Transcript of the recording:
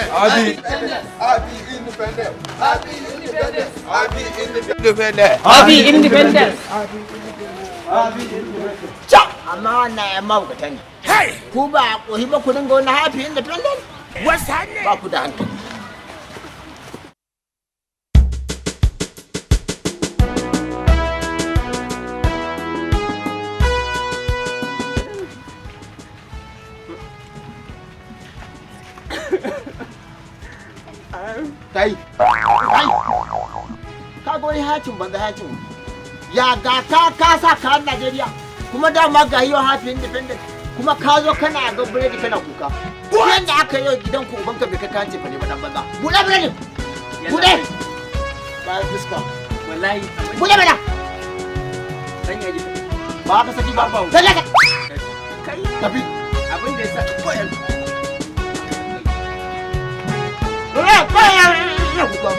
Independence. Happy. Happy independence. Happy independence. Happy independence. Happy independence. Ca! Amma wannan ‘yan mahaukata ne. Ku ba a ƙohi ba ku dinga wani happy independence? Ba ku da hankali. Kai, kai, ka ga wani hacin banza hacin. Ya ga ka ka sa kayan Najeriya, kuma dama ga yiwa happy independent, kuma ka zo kana ga biredi kana kuka. Yanda aka yi gidan ku ubanka bai kai kayan cefa ne ba dan banza. Buɗe biredin! Buɗe! Bayan fuska. Wallahi. Buɗe mana! Dan yaji. Ba ka saki ba. Lalle ka. Kai. Tafi. Abin da yasa Kuka.